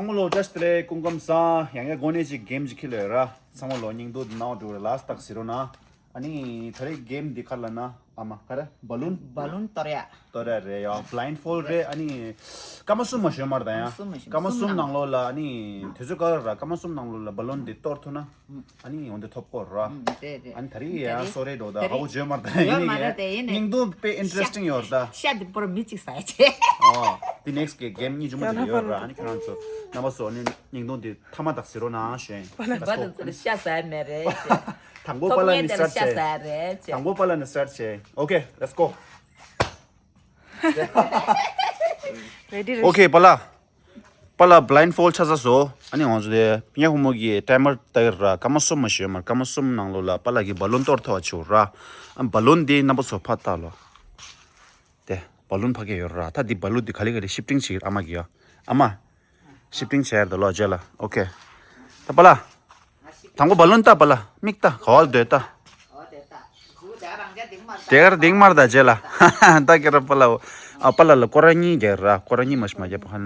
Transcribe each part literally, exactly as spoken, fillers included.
ཚང་མ་ལོ་བཀྲ་ཤིས་བདེ་ལེགས། སྐུ་ཁམས་བཟང་། ཡང་ཡང་འགོ་ནས་ཅིག་གེམ་ཅིག་ཁྱེར་ལོས་ར། ཚང་མ་ལོ་སྙིང་སྡུག་འདི་ནང་འགྲོ་ར་ལ་སྟག་ཟེར་རོ་ན། ཨ་ནི་ད་རེས་གེམ་འདི་ག་ལབ་ན། ཨ་མ་ག་རེ། བ་ལུན། བ་ལུན་གཏོར་ཡ། གཏོར་ཡ་རེད་ཡ། བྷ་ལའིན་ཌ་ཕོལ་ཌ་རེད། ཨ་ནི་སྐར་མ་གསུམ་མ་ཞོན་མར་ད་ཡ། སྐར་མ་གསུམ་མ་ཞོན། སྐར་མ་གསུམ་ནང་ལོགས་ལ། ཨ་ནི་དུས་ཚོད་ག་ར་སྐར་མ་གསུམ་ནང་ལོགས་ལ་བ་ལུན་འདི་གཏོར་ཐུབ་ན། ཨ་ནི་འོ་འདི་ཐོབ་སྐོར་ར། ཨུམ། རེད་རེད། ཨ་ནི་ད་རེས་ཡ་རེད། སོ་རེད་འགྲོ་ད། ད་རེས་ཧ་གོ་བརྗོད་མར་ད། ཡོད་མ་རེད་དེ། ཡིན་ནི་སྙིང་སྡུག་དཔེ་ཨིན་ཊ་རེ་སི་ཊིང་ཡོད་ད། ཤ་འདི་པོར་མི་གཅིག་ཟ་ཡ་ཆེ། ཨོ། འདི་ནེག་སི་གེམ་གཉིས་ཆུང་མ་འདི་ལ་ཡོད་ར། ཨ་ནི་ཁྱེད་རང་ཚོ་རྣམ་པ་ཚོ་ནི་སྙིང་སྡུག་འདི་མཐའ་མ་དག་ཟེར་རོ་ན་ཞེས། པ་ལ་ཚོ་ལ་ཤ་ཟ་ཡ་མེད་རེད་ཅེས། དང་པོ་པ་ལ་ནི་སི་ཊར་ཊི་བྱས། ཤ་ཟ་ཡ་རེད་ཅེས། དང་པོ་པ་ལ་ནི་སི་ཊར་ཊི་བྱས། ཨོ་ཁེ། ལེ་ཊི་སི་གོ། རེ་ཌི་རེད། ཨོ་ཁེ། པ་ལ། པ་ལ་བྷ་ལའིན་ཌ་ཕོལ་ཌ་ཆགས་ཚར་སོང་། ཨ་ནི་ང་ཚོ་དེ་ཕི་ཉ་ཧུ་མོ་གི་ཊའི་མར་ལྟ་གི་ར། སྐར་མ་གསུམ་མ་ཞོན་མར། སྐར་མ་གསུམ་ནང་ལོགས་ལ་པ་ལ་གི་བ་ལུན་གཏོར་ཐུབ་པ་བྱེད་དགོས་ར། ཨ། བ་ལུན་དེ་རྣམ་པ་ཚོ་ཕར་ལྟ་ལོ། དེ་བ་ལུན་ཕ་གི་ཡོད་ར། ད་འདི་བ་ལུན་འདི་ག་ལེ་ག་ལེ་ཤིབ་ཊིང་བྱེད་ཀྱི་ར། ཨ་མ་གིས་ཡ། ཨ་མ། ཤིབ་ཊིང་བྱས་ཡར་དུ་ལོག་རྗེས་ལ། ཨོ་ཁེ། ད་པ་ལ། དང་པོ་བ་ལུན་ལྟ། པ་ལ་མིག་ལྟ། ག་བ་ལ་སྡོད་ལྟ། དེ་གར་ལྡིང་མར་ད་རྗེས་ལ། ད་ཀེ་ར་པ་ལ། ཨ། པ་ལ་ལ་སྐོར་ར་གཉིས་རྒྱག་ར། སྐོར་ར་གཉིས་མ་ཞིག་མ་རྒྱབ་ཁ་ན།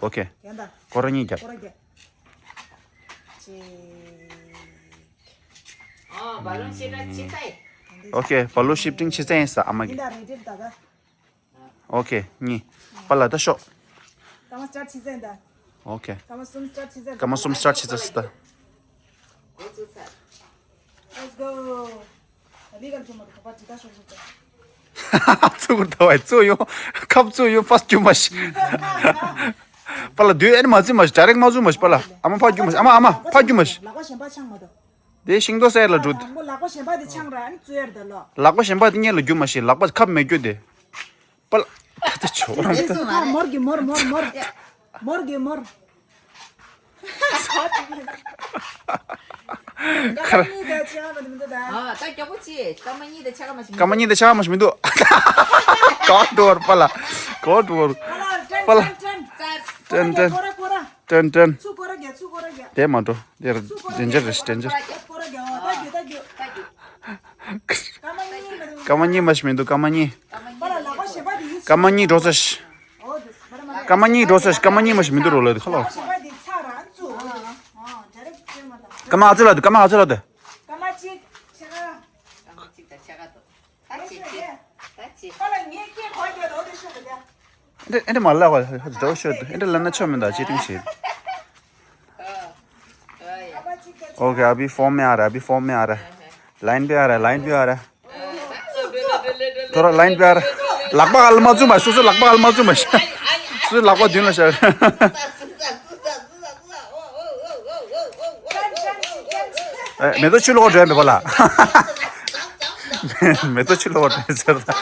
ཨོ་ཁེ། ཡང་ད། སྐོར་ར་གཉིས་རྒྱབ། སྐོར་ར་རྒྱབ། ཅིག་ཨོ། བ་ལུན་ཤིབ་ཊིང་བྱེད་ཚར་ཡིན། ཨོ་ཁེ། བ་ལུན་ཤིབ་ཊིང་བྱེད་ཚར་ཡིན་ས། ཨ་མ་གིས། ཡིན་ད། རེ་ཌི་རེད་ད་ད། ཨོ་ཁེ། གཉིས། པ་ལ་ད་ཤོག། སྐར་མ་སི་ཊར་ཊི་བྱེད་ཚར་ཡིན་ད། ཨོ་ཁེ། སྐར་མ་གསུམ་སི་ཊར་ཊི་བྱེད་ཚར་ཡིན་ད། སྐར་མ་གསུམ་སི་ཊར་ཊི་བྱེད་ཚར་ཡིན་ད། འགོ་བཙུགས་ཚར། Let's go. ད་འདི་གར་བཅུག་མ་འདུག་ག་པར་ཇི་ལྟར་ཤོག་ཤོག་ཅིག། བཙུགས་ད་བ། བཙུགས་ཡོང་། ཁབ་བཙུགས་ཡོང་། ཕར་རྒྱུག་མ་ཤི། པ་ལ་དུས་ཨེ་ནི་མ་བཙུགས་མ་ཤི། ཌའི་རེག་མ་བཙུགས་མ་ཤི། པ་ལ་ཨ་མ་ཕར་རྒྱུག་མ་ཤི། ཨ་མ། ཨ་མ་ཕར་རྒྱུག་མ་ཤི། ལག་པ་གཞན་པ་འཆང་མ་འདུག། དེ་ཤིང་ཏོག་སེར་ལ་འགྲོ། དང་པོ་ལག་པ་གཞན་པ་དེ་འཆང་ར། ཨ་ནི་བཙུགས་ཡར་ད་ལོ། ལག་པ་གཞན་པ་དེ་སྔོན་ལ་རྒྱུག་མ་ཤི། ལག་པ་ཁབ་མེད་རྒྱུ་དེ། པ་ལ། ད་ད་ཆོག་རང་ད། མོར་གི་མོར་མོར་མོར། མོར་གི་མོར། ཁར། སྐར་མ་གཉིས་དང་ཕྱེད་ཀ་མ་མི་འདུག་ད། ཨ། ད་མགྱོགས་པོ་བྱེད། སྐར་མ་གཉིས་དང་ཕྱེད་ཀ་མ་ཞིག་མི་འདུག། སྐར་མ་གཉིས་དང་ཕྱེད་ཀ་མ་ཞིག་མི་འདུག། ག་བ་འགྲོ་བར། པ་ལ་ག་བ་འགྲོ་བར། པ་ལ། ཊན་ཊན། ཊན་ཊན། སྐོར་ར་སྐོར་ར། ཊན་ཊན། ཚུར་སྐོར་ར་རྒྱག། ཚུར་སྐོར་ར་རྒྱག། དེ་མ་འགྲོ། དེ་ཌེན་ཇར་རེད། ཌེན་ཇར། སྐོར་ར་རྒྱག། ཨོ། ད་རྒྱུག། ད་རྒྱུག། ད་རྒྱུག། སྐར་མ་གཉིས་མ་འདུག། སྐར་མ་གཉིས་མ་ཞིག་མི་འདུག། སྐར་མ་གཉིས། པ་ལ་ལག་པ་གཞན་པ་དེ་ཡུ་སི། སྐར་མ་གཉིས་འགྲོ་ཚར་ཤག། ཨོ་དེ། སྐར་མ་གཉིས་འགྲོ་ཚར་ཤག། སྐར་མ་གཉིས་མ་ཞིག་མི་འདུག་རོ་ལ་ཁ་ལོ། ལག་པ་གཞན་པ་དེ་ཚར་ར་ཚུར། ཨོ་དེ། ཨོ་ཌའི་རེག་ཊི་བྱེད་མ་ད། སྐར་མ་ཨ་ཙི་ལ་དུ། སྐར་མ་ཨ་ཙི་ལ་དུ། སྐར་མ་གཅིག་ཕྱེད་ཀ། སྐར་མ་གཅིག་དང་ཕྱེད་ཀ་དུ། ད་ཅི་ཅི། ད་ཅི། པ་ལ་ངས་སྐད་གོ་རྒྱག་རོགས་དེ་ཤོད་དེ། ཨེ་འདྲ་ཨེ་འདྲ་མ་ལབ་པ་ཧ་ཅང་འདྲ་བོ་ཤོད་དེ། ཨེ་འདྲ་ལབ་ན་ཆོ་མིན་ད་ཅི་ཏིང་ཤིག། ཨ་པ་ཅིག་ད་ཅི། Okay, अभी फोन में आ रहा है, अभी फोन में आ रहा है। लाइन पे आ रहा है, लाइन पे आ रहा है। थोड़ा लाइन पे आ रहा है। ལག་པ་ཨལ་མ་ཙུ་མ། སོ་སོ་ལག་པ་ཨལ་མ་ཙུ་མ། སོ་སོ་ལག་པ་མདུན་ལ་བཞག། ཨེ། མེ་ཏོག་ཆུ་ལོག་འགྲོ་ཡ་མེད་པ་ལ། མེ་ཏོག་ཆུ་ལོག་འགྲོ་ཟེར་ད། ཡར་འགྲོ།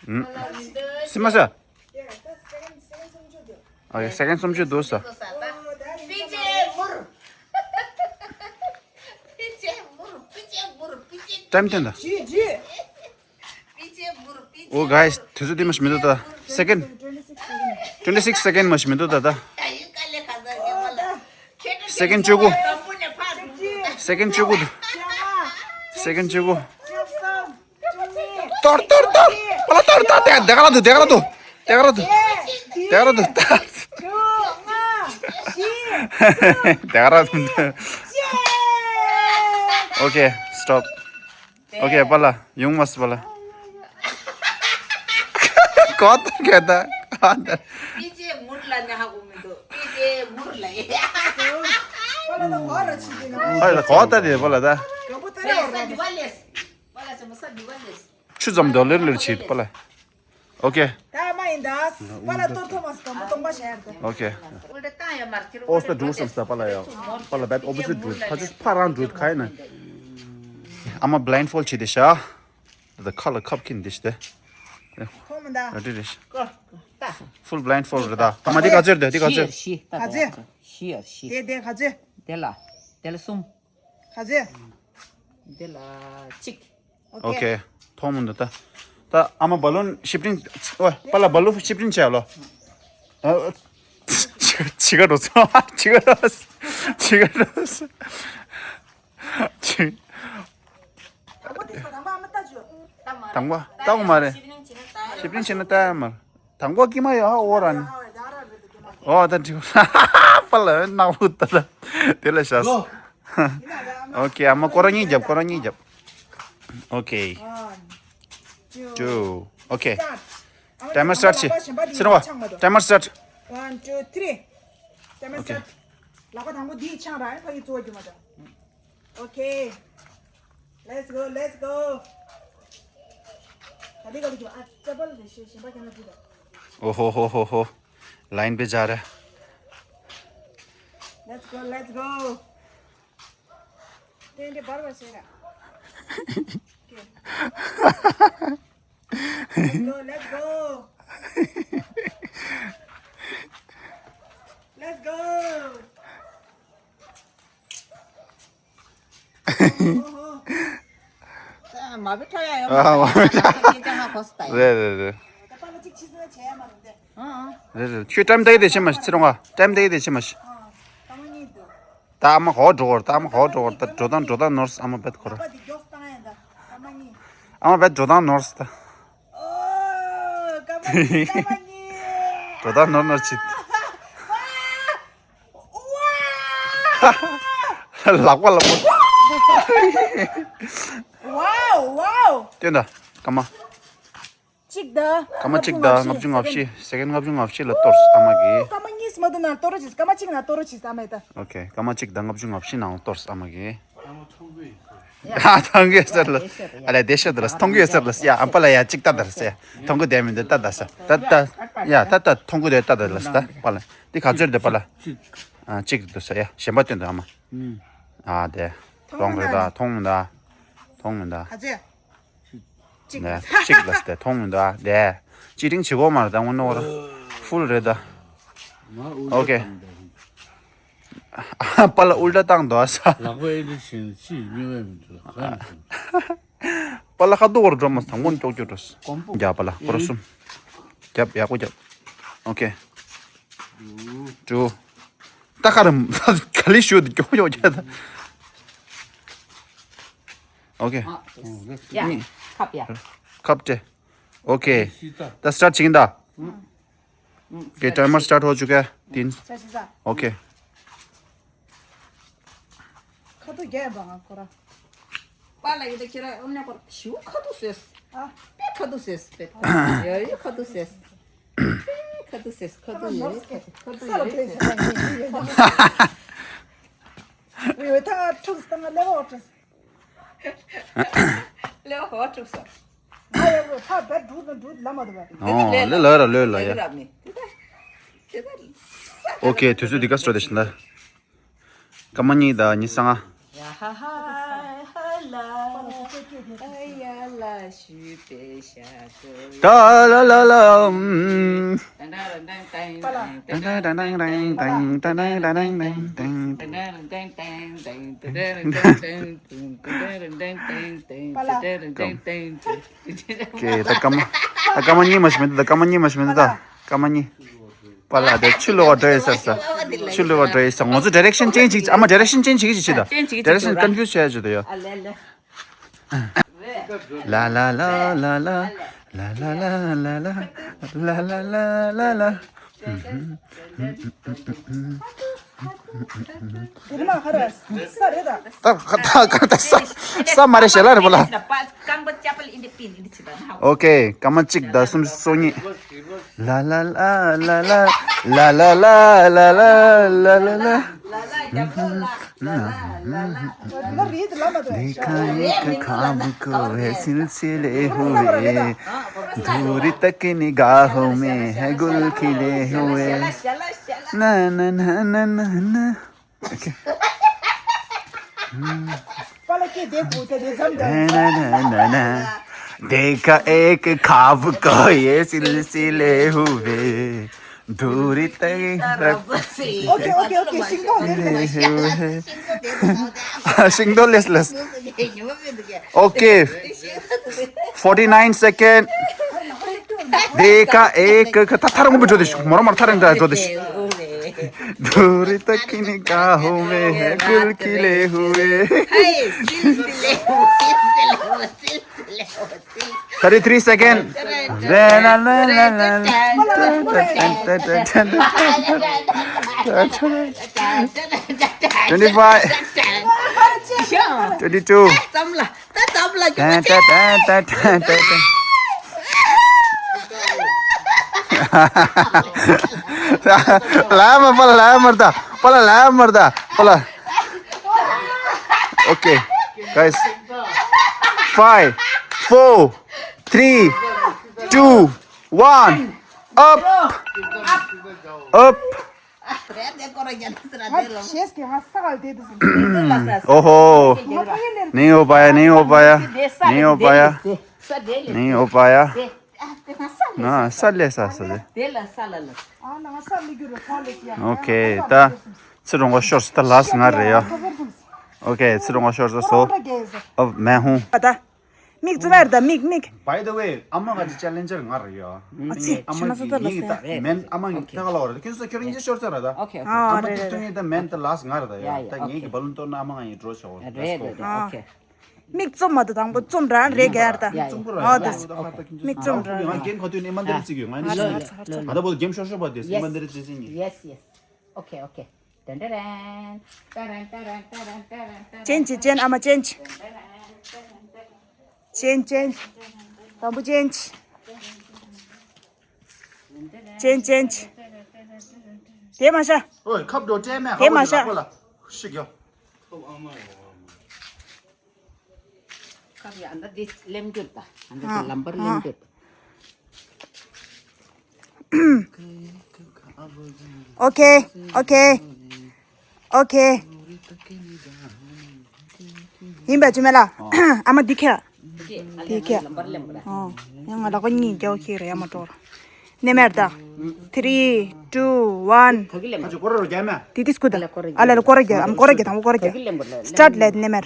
མར་འགྲོ། ཨུམ། སི་མ་ས། ཨོ་ཡ། སེ་ཀེན་ཌི་གསུམ་བཅུ་འདུག། ཨོ་ཡ། སེ་ཀེན་ཌི་གསུམ་བཅུ་འདུག་ས། ཊའིམ་ཐོན་ད། ཨོ་གཱའིས། དུས་ཚོད་དེ་མ་ཞིག་མི་འདུག་ད། སེ་ཀེན་ཌི། ཊུ་ཝེན་ཊི་སིགས་སེ་ཀེན་མ་ཞིག་མི་འདུག་ད་ད། སེ་ཀེན་ཌི་བཅུ་དགུ། སེ་ཀེན་ཌི་བཅུ་དགུ་འདུག། སེ་ཀེན་ཌི་བཅུ་དགུ། གཏོར། གཏོར། གཏོར། པ་ལ་གཏོར། གཏོར། དེ་ག་ར་འདུག། དེ་ག་ར་འདུག། དེ་ག་ར་འདུག། དེ་ག་ར་འདུག། དེ་ག་ར་འདུག། Okay, stop. Okay, པ་ལ་ཡོང་མ་སི་པ་ལ། གོ་ད་གེ་ད། པི་ཅེ་མུར་ལ་ནི་ཧ་གོ་མི་འདུག། པི་ཅེ་མུར་ལ་ཡ། པ་ལ་ད་གོ་ར་ཆི་དེ་ན། པ་ལ་གོ་ད་དེ་པ་ལ་ད། ག་པོ་ད་ར་བ་ལེས། པ་ལ་ཆ་མ་ས་དི་བ་ལེས། ཆུ་ཙམ་དོ་ལེར་ལེར་ཆི་པ་ལ། Okay. ད་མ་ཡིན་ད། པ་ལ་གཏོར་ཐོ་མ་སི་ག་མོ་སྟོང་པ་ཤར་ད། Okay. ཨོ་སྟ་འགྲུལ་སམ་སྟ་པ་ལ་ཡ། པ་ལ་བད་ཨོ་པོ་སི་ཊི་འགྲུལ། ཕ་ཅིས་ཕ་རང་འགྲུལ་ཁ་ཡིན་ན། ཨ་མ་བྷ་ལའིན་ཌི་ཕོལ་ཌི་བྱེད་དེ་ཤ། ད་ཁ་ལ་ཁབ་ཁིན་དེ་ཤ་དེ། མཐོང་མི་འདུག་ར་ཏི་རེད། ཀོ་ཀོ་ལྟ། Full blindfold རེད་ད། ཨ་མ་དེ་ག་ཚོད་རེད་དེ་ག་ཚོད། བཞི་ཡར་བཞི་ལྟ། ག་ཚོད། བཞི་ཡར་བཞི། དེ་དེ་ག་ཚོད། དེ་ལ་དེ་ལ་གསུམ། ག་ཚོད། དེ་ལ་གཅིག་ཨོ་ཁེ། མཐོང་མི་འདུག་ད། ད་ཨ་མ་བ་ལུན་ཤིབ་ཊིང་། ཨོ་པཱ་ལགས་བ་ལུན་ཤིབ་ཊིང་བྱས་ལོ། ཨ། ཅི་ག་འགྲོ་སོང་། ཅི་ག་འགྲོ་སོང་། ཅི་ག་འགྲོ་སོང་། ཅི། དང་པོ་ལྟ་དགོས་མ་རེད། ཤིབ་ཊིང་བྱས་ན་ལྟ་ཡ་མ་རེད། དང་པོ་ཀྱི་མ་ཡོད་ཧ་འོ་ར་ནི། ཨོ་ད་འགྲིག་པ་ལ་ནག་པོ་ད་ལ་དེ་ལ་ཤ། ཨོ་ཁེ། ཨ་མ་ཁོ་རང་གཉིས་རྒྱབ། ཁོ་རང་གཉིས་རྒྱབ། ཨོ་ཁེ། One, two, two. ཨོ་ཁེ། Start. ཊའི་མར་སི་ཊར་བྱེད། སེར་བ། ཊའི་མར་སི་ཊར། One, two, three. ཊའི་མར་སི་ཊར། ལག་པ་དང་པོ་འདིའི་ཆང་ར་ཕ་གི་གཙོ་བོ་རྒྱུ་མ་དང་། Okay. Let's go, let's go. ད་འདི་ག་ལ་རྒྱུ་ཨ་ཅ་པལ་རེ་ཤེས་གཞན་པ་ཁྱེད་ན་འགྲིག་ད། ཨོ་ཧོ་ཧོ་ཧོ་ཧོ། ལ་ཡིན་པའི་སྦྱར། Let's go, let's go. དེ་འདྲ་བར་བར་བྱས་ར། Okay. Let's go, let's go. Let's go. ཧོ་ཧོ། ད་མ་བི་ཁྲོ་ཡ་ཡོང་། ཨ་མ་བི་ཁྲོ་ཡ། ཁྱེད་ཅག་ང་གོ་སི་ད་ཡ། རེད་རེད་རེད། ད་པ་ལ་གཅིག་ཕྱི་སོ་བྱས་མ་རུང་དེ། ཨ་ཨ། རེད་རེད། ཁྱོད་ཊའི་མར་ད་གི་དེ་བྱེད་མ་ཤི། ཚེ་རོང་བ། ཊའི་མར་ད་གི་དེ་བྱེད་མ་ཤི། ཨ། ད་མ་ཉིད་དུ། ད་ཨ་མ་གོ་འགྲོ་བར། ད་ཨ་མ་གོ་འགྲོ་བར། ད་འགྲོ་སྟངས་འགྲོ་སྟངས་ནོར་སི། ཨ་མ་བེད་ཁོ་ར། ད་པ་དེ་མགྱོགས་བཏང་ཡ་ད། ད་མ་ཉིད། ཨ་མ་བེད་འགྲོ་སྟངས་ནོར་སི་ད། ཨོ། ཀ་མ་ཉི། ཀ་མ་ཉི། འགྲོ་སྟངས་ནོར་ནོར་བྱེད། ལག་པ་ལ་པོ། ཝའོ་ཝའོ། སྟོན་ད། སྐར་མ། གཅིག་དང་། སྐར་མ་གཅིག་དང་ལྔ་བཅུ་ང་བཞི། སེ་ཀེན་ལྔ་བཅུ་ང་བཞི་ལ་གཏོར་ཨ་མ་གིས། སྐར་མ་གཉིས་མ་གཏོར་ན་གཏོར་རོགས་བྱེད། སྐར་མ་གཅིག་ན་གཏོར་རོགས་བྱེད་ཨ་མ་ཡིས་ད། ཨོ་ཁེ། སྐར་མ་གཅིག་དང་ལྔ་བཅུ་ང་བཞི་ནང་གཏོར་ཨ་མ་གིས། ཡ་མཐོང་གི་ཡོད་ས་རེད་ལ། ཨ་ལས་བདེ་ཤ་དེ་ལ་མཐོང་གི་ཡོད་ས་རེད་ལ། ཡ་ཨམ་པ་ལ་ཡ་གཅིག་ལྟ་དར་སེ། མཐོང་གི་བསྡད་མི་འདུག་ལྟ་དར་སེ། ད་ལྟ། ཡ་ད་ལྟ་མཐོང་གི་འདུག་ལྟ་དར་ལ་སེ། ད་པཱ་ལགས་འདི་ག་ཚོད་འདུག་པཱ་ལགས། ཨ་གཅིག་འདུག་སེ། ཡ་གཞན་པ་སྟོན་དང་ཨ་མ། ཨ་དེ། མཐོང་རེད་ད། མཐོང་མི་འདུག་མཐོང་མི་འདུག་ག་ཚོད། གཅིག་ལ་སེ། མཐོང་མི་འདུག་ཨ་དེ། ཅི་ཊིང་བྱེད་གོ་མ་རེད་ད། དངོས་གནས་ཧྥུལ་རེད་ད། ཨོ་ཁེ། པཱ་ལགས་ཨུལ་ཊ་བཏང་འདུག་ཨ་ས། ལག་པ་ཨེ་འདྲ་བྱས་ན་ཅིས་སྨྱོ་བས་མི་འདུག་ལ་ག་ཡིན་ཟེར། པཱ་ལགས་ཁ་ཐུག་བར་འགྲོ་མ་དང་པོ་ནས་ཀྱོག་ཀྱོག་འགྲོ་སོང་། རྒྱབ་པཱ་ལགས་སྐོར་གསུམ། རྒྱབ་ཡག་པོ་རྒྱབ། ཨོ་ཁེ། དྲུག་ད་ག་རེ་ག་ལེ་ཞུ་དུ་ཀྱོག་ཀྱོག་རྒྱབ་ད། ཨོ་ཁེ། ཡ་ཁབ་ཡ། ཁབ་སྤྲད། ཨོ་ཁེ། ད་སི་ཊར་བྱེད་ཀྱིན་ད། ཨོ་ཁེ། ཊའི་མར་སི་ཊར་ཧོ་ཅུ་ཀ་ཡ། ཏིན། ཨོ་ཁེ། ཁ་ཐུག་རྒྱག་ཡ་པ་ང་ཁོ་ར། པཱ་ལགས་ཡིན་ད་ཁྱེད་ར་ཨོམ་ནས་ཁོ་ར་ཞུ་ཁ་ཐུག་ཟེར། ཨ། པེ་ཁ་ཐུག་ཟེར་པེ། ཡ་ཡ་ཁ་ཐུག་ཟེར། པེ་ཁ་ཐུག་ཟེར། ཁ་ཐུག་ཡ་ཡ་ཁ་ཐུག་ཁ་ཐུག་ཡ་ཡ་ཁ་ཐུག་ཡོད་ཐང་ཁྲུག་སྟངས་ལེ་བ་ཁྲུག་ལེ་བ་ཁྲུག་སོང་། ང་ཡ་ཁ་བེད་འགྲུལ་དང་འགྲུལ་ལ་མ་འདུག་པ། འོ་ལེ་ལ་ར་ལོས་ལ་ཡ། ཨོ་ཁེ། དུས་ཚོད་འདི་ག་སྤྲོ་དེ་བཞིན་ད། སྐར་མ་གཉིས་དང་ཉི་ཤུ་རྩ་ལྔ། ད་ལ་ལ་ལ་ཨུམ། ཀྱེ་ད་སྐར་མ། ད་སྐར་མ་གཉིས་མ་ཞིག་མི་འདུག་ད་སྐར་མ་གཉིས་མ་ཞིག་མི་འདུག་ད་སྐར་མ་གཉིས། པཱ་ལགས་དེ་ཆུ་ལོག་འགྲོ་ཡི་ཟེར་ས། ཆུ་ལོག་འགྲོ་ཡི་ཟེར། ང་ཚོ་ཌི་རེག་ཤན་ཅེན་ཇི་ཅིག་ཨ་མ་ཌི་རེག་ཤན་ཅེན་ཇི་ཅིག་བྱེད་ད། ཌི་རེག་ཤན་ཀོན་ཕིའུ་ཛི་བྱས་བྱེད་ད་ཡ། ལ་ལ་ལ་ལ། དེ་ནི་མ་ཁ་ར་ས་རེད་ད། ད་ད་ད་ས་ས་མ་རེད་ཞལ་ལག་རེད་པཱ་ལགས། རྐང་པ་ཅ་པལ་ཨིན་དི་པིན་ཨིན་དི་ཆི་པ་ན། ཨོ་ཁེ། སྐར་མ་གཅིག་དང་སུམ་ཅུ་སོ་གཉིས། ལ་ལ་ལ་ལ། देखा एक ख्वाब को है सिलसिले हुए, दूर तक निगाहों में है गुल खिले हुए। ना ना ना ना ना ना। ཨོ་ཁེ། པཱ་ལགས་ཀྱིས་དེ་གོ་དེ་དེ་མཚམས་དང་། ན་ན་ན་ན་ན། देखा एक ख्वाब को ये सिलसिले हुए, दूरी तक रब से। Okay, okay, okay, single. Single, less, less. Okay. forty nine second. देखा एक, ཐ་ཐ་རང་གི་འགྲོ་དེ་ཤུག་མོ་རང་མར་ཐ་རང་འདྲ་འགྲོ་དེ་ཤུག दूरी तक निगाहों में है गुल खिले हुए। हाय, सिलसिले हो, सिलसिले हो, सिलसिले हो, सिलसिले हो। Thirty three second. Twenty five. Twenty two. ད་ཙམ་ལ། ད་ཙམ་ལ། ད་ད་ད་ད་ད་ད། ལ་མ་པ་ལ་མར་ད། པ་ལ་ལ་མར་ད། པ་ལ། Okay, guys. Five, four, three, two, one. Up. Up. རེད་དེ་ཀོ་ར་རྒྱ་ལ་སི་ར་དེ་ལ། ཞེས་ཀྱི་ང་ས་ག་དེ་དུ་སོང་། ཨོ་ཧོ། ནི་ཨོ་པ་ཡ། ནི་ཨོ་པ་ཡ། ནི་ཨོ་པ་ཡ། ནི་ཨོ་པ་ཡ། ང་ས་ལས་ས་ས་ལས། དེ་ལ་ས་ལ་ལ། ཨ་ང་ས་ལ་གུ་རུ་ཁོ་ལས་ཡ། ཨོ་ཁེ། ད་ཚེ་རིང་བ་ཤོར་སོང་། ད་ལ་སི་ང་རེད་ཡ། ཨོ་ཁེ། ཚེ་རིང་བ་ཤོར་སོང་། ཨོ་མེ་ཧུང་། ད། མིག་བཙུམ་ཡར་ད། མིག་མིག By the way, ཨ་མ་ག་ཅི་ཅེ་ལེན་ཇར་ང་རེད་ཡ། ཨ་ཙི། ཨ་མ་ཆུ་མ་ས་ད་ལ་ངའི་ད་མེན། ཨ་མ་ངའི་ད་ག་ལ་བ་རེད། ཁྱོད་ཚོ་ཁྱོད་རང་ཅི་ཤོར་ཚར་ར་ད། ཨ་མ་ཨ་ཏི་ཏུ་ངའི་ད་མེན་ད་ལ་སི་ང་རེད་ད་ཡ། ད་ངའི་གི་བ་ལུན་ཏོར་ན་ཨ་མ་ང་ཡི་འགྲོ་ཆོག་རེད། མིག་བཙུམ་མ་ད། དང་པོ་བཙུམ་ར་རེད་ག་ཡར་ད། ཨོ་དེ་མིག་བཙུམ་ར། ང་རྒན་ཁ་ཐུག་ནས་མ་འདིར་བརྩི་གི་ཡོད། ང་ནི་ང་ད་བོ་གེམ་ཤོར་ཤོར་བ་དེ་མ་འདིར་བརྩི་ཟིན་གི། Yes, yes. Okay, okay. ཏན་ཏན་ཏན་ཏན་ཏན་ཏན་ཏན། ཅན་ཅི་ཅན། ཨ་མ་ཅན་ཅི། ཅན་ཅན། དང་པོ་ཅན་ཅི། ཅན་ཅན་ཅི། དེ་མ་ཤ། ཨོ་ཁབ་འགྲོ་སྤྲད་མེད། དེ་མ་ཤ། ཁོ་ལ་ཤིག་ཡོ། ཁབ་ཡ། ཨ་འདྲ་འདི་ལེམ་གྱུར་ད། ཨ་འདྲ་ལམ་བར་ལེམ་གྱུར་ད། Okay, okay, okay. ཡིན་པ་ཅི་མེད་ལ། ཨ་མ་འདི་ཁྱེར། འདི་ཁྱེར། ཡང་ང་ལག་པ་གཉིས་རྒྱག་ཁྱེར་ཡ་མ་འགྲོ། ནེ་མེར་ད། Three, two, one. དེ་དེ་སྐུ་ད། ཨ་ལ་ལ་སྐོར་རྒྱག་ཨ་མ་སྐོར་རྒྱག་དང་པོ་སྐོར་རྒྱག Start. ལེད་ནེ་མེར།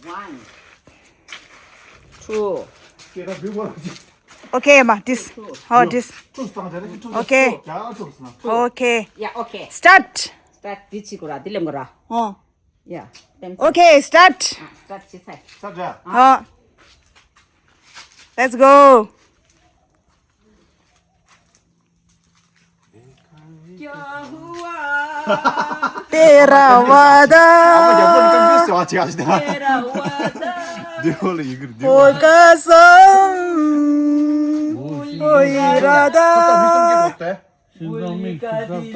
One, two. Okay, ma, this. Oh, this. Okay. Okay. Yeah, okay. Start. Start. འདི་བྱེད་དགོས་ར། འདི་ལེན་དགོས་ར། Oh. Yeah. Okay, start. Start བྱེད་ཚར། Start. Oh. Let's go. क्या हुआ? तेरा वादा, तेरा वादा, वो कसम, वो इरादा। उल्का दिल,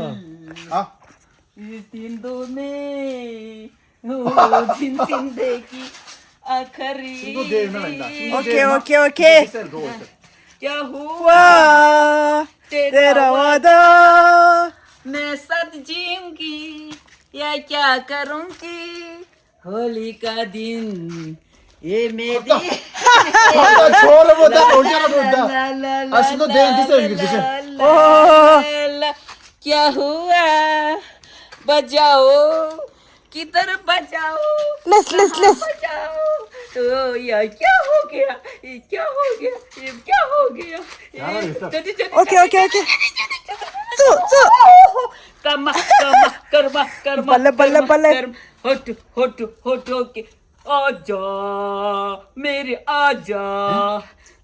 इस दिन दो में, वो दिन जिंदगी आखिरी। Okay, okay, okay. क्या हुआ? तेरा वादा। मैं साथ जीऊंगी या क्या करूंगी? होली का दिन, ये मेरी छोड़ वो दा। आ सुनो दे दिसे दिसे। क्या हुआ? बजाओ। किधर बजाओ? Less, less, less. बजाओ। ओ यार, क्या हो गया? ये क्या हो गया? ये क्या हो गया? ये जल्दी, जल्दी, ओके, जल्दी, ओके, जल्दी, ओके। जल्दी, जल्दी, जल्दी। चु, चु। कमा, कमा, कर्मा, कर्मा, बल्ले, बल्ले, कर्मा, बल्ले। कर्मा। हट, हट, हट, ओके। आजा, मेरे आजा,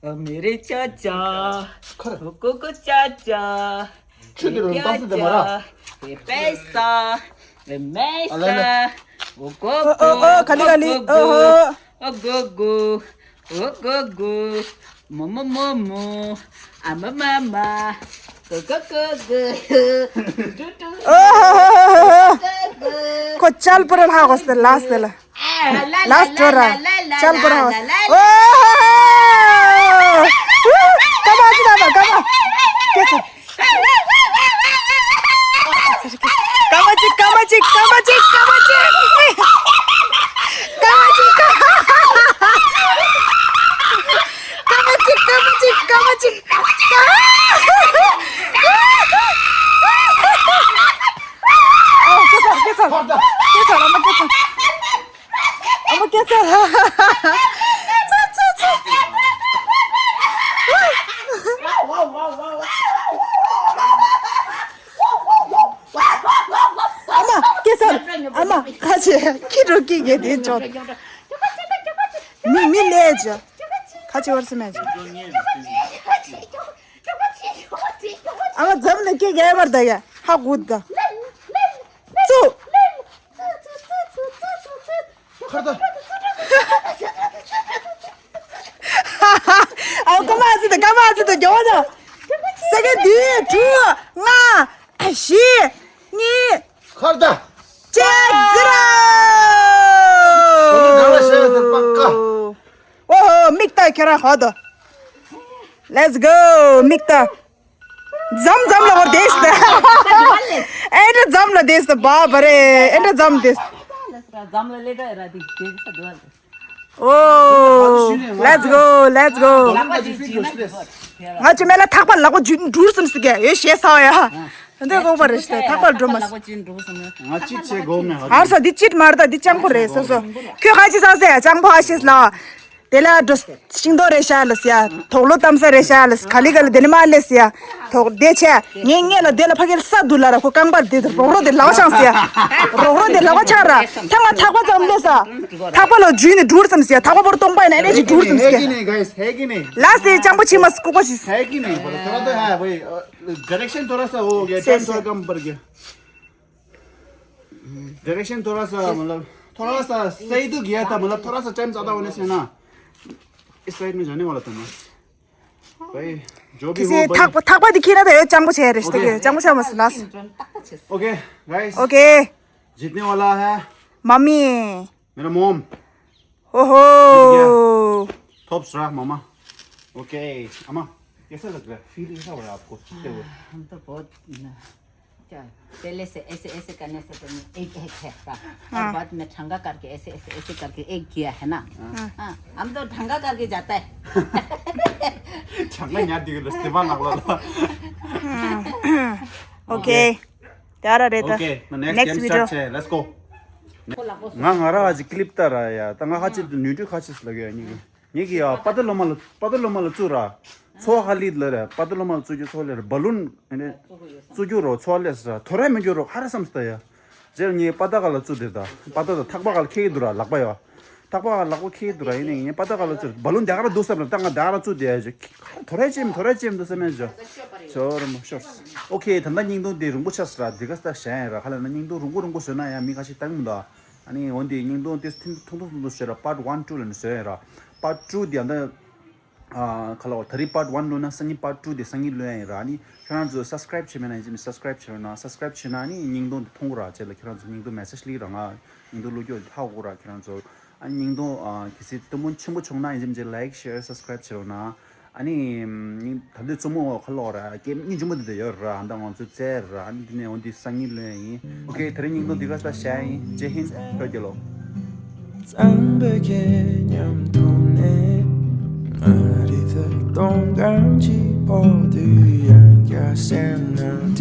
मेरे चाचा, को, को, चाचा। ཁྱོད་དེ་རུ་ཏང་སི་དེ་མ་ར། ये पैसा, ये मैसा, वो ओ, ओ, ओ, गोगो, खाली, खाली, गोगो, ओहो। ओ गोगो, ओ गोगो, मोमो, मोमो, आमा, मामा, गोगो, गोगो, टू, टू, ओहो। गोगो। को चल पर ला गोस्ते लास्ट ला। लास्ट डोरा। चल पर हाउस। ओ! कमा, कमा, कमा। कैसे? कमा चिक, कमा चिक, कमा चिक, कमा चिक। कमा चिक। ཅིག་ཨ། ཨ། སྐྱེ་ཚར། སྐྱེ་ཚར། སྐྱེ་ཚར། ཨ་མ་སྐྱེ་ཚར། ཨ་མ་སྐྱེ་ཚར། ཚ་ཚ་ཚ། ཨ་མ་སྐྱེ་ཚར། ཨ་མ་ཁ་ཆེ་ཁྱི་འགྲོ་སྐྱེ་གེ་དེ་ཅོག་མི་མི་ལས་ཅོ། ཁ་ཆེ་བར་སེམས་མེད་ཅོ། ཨ་མ་འཛམ་ལ་སྐྱེ་གེ་བར་ད་ཡ་ཧ་གུ་ད། ཙུ། ཁར་ད། ཨ་ཀ་མ་ཙི་ད་ཀ་མ་ཙི་ད་རྒྱ་བ་ད། སེ་ཀེན་ཌི་དྲུག་ལྔ་བཞི་གཉིས། ཁར་ད། ཅེ་ཛི་རོ། ཨོ་ཧོ་མིག་ལྟ་ཁྱེད་རང་ཧོ་དོ། Let's go མིག་ལྟ། འཛམ་འཛམ་ལ་བར་དེས་ད། ཨེ་འདྲ་འཛམ་ལ་དེས་ད་བ་བ་རེ་ཨེ་འདྲ་འཛམ་དེས། འཛམ་ལ་ལེ་ད་ར་དེ་དེ་ས་དུ་བ། Oh, let's go, let's go. ང་ཅི་མེ་ལ་ཐག་པ་ལག་པ་འཇུ་འགྲུར་སམ་སི་གེ་ཡོད་ཤེས་ས་ཡ། འདི་དགོངས་པ་རེ་ཤི་ཐག་པ་འགྲོ་མ་སི། ང་ཅི་ཆེ་གོ་མེ་ཧ། ཨར་ས་འདི་ཅིད་མར་ད་འདི་ཅང་པོ་རེད་སོ་སོ། ཁྱོད་ཁ་ཅི་ས་སེ་ཡ་ཅང་པོ་ཧ་ཤེས་ལ། དེ་ལ་འགྲོ་ཤིང་ཏོག་རེ་ཤ་ལ་སི་ཡ། དོག་ལོ་གཏམ་ས་རེ་ཤ་ལ་སི་ག་ལི་ག་ལི་དེ་ནི་མ་ལེ་སི་ཡ། དོག་དེ་ཆེ། ངས་ངས་ལ་དེ་ལ་ཕ་གི་ལ་ས་དུ་ལ་ར་ཁོ་རྐང་པར་དེ་དུ་རོག་རོ་དེ་ལག་ཆང་སི་ཡ། རོག་རོ་དེ་ལག་ཆང་ར། ཐ་ང་ཐག་པ་ཙམ་ལེ་ས། ཐག་པ་ལོ་འཇུས་ནི་འགྲུར་ཙམ་སི་ཡ། ཐག་པ་བོར་སྟོང་པ་ཡིན་ན་ཨེ་ཅི་འགྲུར་ཙམ་སི་ཡ། है कि नहीं, गाइस? है कि नहीं? ལ་སི་ཅང་པོ་ཆི་མ་སི་ལྐུག་པ་ཤི་སི། है कि नहीं? बोलो, थोड़ा तो है भाई। अ, डायरेक्शन थोड़ा सा वो हो गया, टाइम थोड़ा कम पड़ गया। डायरेक्शन थोड़ा सा, मतलब, थोड़ा सा सही तो गया था, मतलब, थोड़ा सा टाइम ज्यादा होने से ना, इस साइड में जाने वाला था ना। भाई, जो भी हो, ཁྱེད་ཚོས་भाई। ཐག་པ་ཐག་པ་འདི་ཁྱེར་ན་ད་ཡོད་ཅང་པོ་བྱས་རེད། ཨོ་ཁེ། ཅང་པོ་བྱས་མ་སོང་ལགས། ओके, गाइस। ओके। जीतने वाला है मम्मी। मेरा मॉम। ओहो। जीत गया। थोप्स रहा मामा। ओके। अम्मा, कैसा लग रहा है? फील कैसा हो रहा है आपको जीतते हुए? हम तो बहुत क्या, पहले से ऐसे, ऐसे करने से तो मैं एक, एक है का। और हाँ। बाद में ठंगा करके ऐसे, ऐसे, ऐसे करके एक किया है ना। हाँ। हाँ, हम तो ठंगा करके जाता है। ठंगा यहाँ दिख रहा है, इस्तेमाल ना बोला। हाँ। ओके। त्यार रहता। ओके, नेक्स्ट गेम स्टार्ट है। लेट्स गो। ང་ང་ར་ཨ་ཅི་ཀི་ལིབ་ལྟ་ར་ཡ། ད་ང་ཁ་ཅིག་ཏུ་ནུས་མཐུ་ཁ་ཅིག་ལ་གི་ཡ་ཉིག་གི། ངེད་ཀྱི་ཡ་པ་ཏ་ལོ་མ་ལ་པ་ཏ་ལོ་མ་ལ་བཙུགས་ར། ཚོ་ཧ་ལི་ལ་ར་པ་ཏ་ལོ་མ་ལ་བཙུགས་རྒྱུ་ཚོ་ལེ་ར་བ་ལུན་ཨེ་ནས་བཙུགས་རྒྱུ་རོ་ཚོ་ལེ་སི་ར་ཐོ་ར་མི་འགྱུར་རོ་ཧ་ར་བསམ་སྟ་ཡ། རྗེས་ལ་ངས་པ་ཏ་ག་ལ་བཙུགས་དེ་ད་པ་ཏ་ད་ཐག་པ་ག་ལ་ཁེག་འདུག་ར་ལག་པ་ཡ། ཐག་པ་ག་ལ་ལག་པ་ཁེག་འདུག་ར་ཡིན་ནས་ངས་པ་ཏ་ག་ལ་བཙུགས་བ་ལུན་དེ་ག་ར་འདུག་བསམ་ར་ད་ང་དེ་ག་ར་བཙུགས་དེ་ཡ་ཇེ་ཐོ་ར་ཅེམ་ཐོ་ར་ཅེམ་འདུག་བསམ་ཡ་ཇོ། ཤོར་མོ་ཤོར། ཨོ་ཁེ་ད་ལྟ་བརྙན་ཐུང་དེ་རིང་པོ་ཆགས་སི་ར་དེ་ག་ས་གཞན་ཡ་ར་ཁ་ལ་ན་བརྙན་ཐུང་རིང་པོ་རིང་པོ་བཟོས་ན་ཡ་མི་ཁ་ཤས་བཏང་མི་འདུག་ཨ་ནི་འོན་ཏེ་བརྙན་ཐུང་དེ་ཐུང་ཐུང་ཐུང་ཐུང་བཟོས་ར་པཱར་ཊི་ཝན་ཊུ་ལ་ནི་བཟོས་ཡིན་ར། པཱར་ཊི་ཊུ་དེ་ཨ་ད་ཨ་ག་ལ་བ་ད་རེས་པཱར་ཊི་ཝན་ལོན་ན་སང་ཉིན་པཱར་ཊི་ཊུ་དེ་སང་ཉིན་ལོན་ཡིན་ར། ཨ་ནི་ཁྱོད་རང་ཚོ་སབ་སི་ཀ་རེབ་བྱས་མེད་ན་ཡིན་ཅི་མི་སབ་སི་ཀ་རེབ་བྱས་ན་སབ་སི་ཀ་རེབ་བྱས་ན་ཨ་ནི་བརྙན་ཐུང་དེ་མཐོང་གི་ར་རྗེས་ལ་ཁྱོད་རང་ཚོ་བརྙན་ཐུང་མེ་སེ་ཇི་སླེབས་ར་ང་བརྙན་ཐུང་བླུགས་རྒྱུ་ཧ་གོ་ར་ཁྱོད་རང་ཚོ་ཨ་ནི་བརྙན་ཐུང་ཨ་གལ་སྲིད་སྟོན་མོ་ཆེན་པོ་བྱུང་ན་ཡིན་ཅི་མི་ཅི་ལའིཀ་ཤེར་སབ་སི་ཀ་རེབ་བྱས་རོགས་གནང་། ཨ་ནི་ད་ལྟའི་རྩོམ་མོ་ཁ་ལོག་ར་སྐད་སྙིང་རྗེ་མོ་འདི་འདྲ་ཡོད་ར། ཨ་ད་ང་ཚོ་བཙལ་ར། ཨ་ནི་འདི་ནས་འོ་འདི་སང་ཉིན་ལོན་ཡིན། ཨོ་ཁེ་དེ་རིང་བརྙན་ཐུང་འདི་ག་ས་བཞག་ཡིན། ཇེ་ཧིན། བོད་རྒྱལ་ལོ། གཙང་པོའི་ཁྱེད་མཉམ་དུ་གནས། མ་རིག་ད་སྟོང་གང་ཅི་པོ་དུ་ཡང་རྒྱ་སེམས་ན།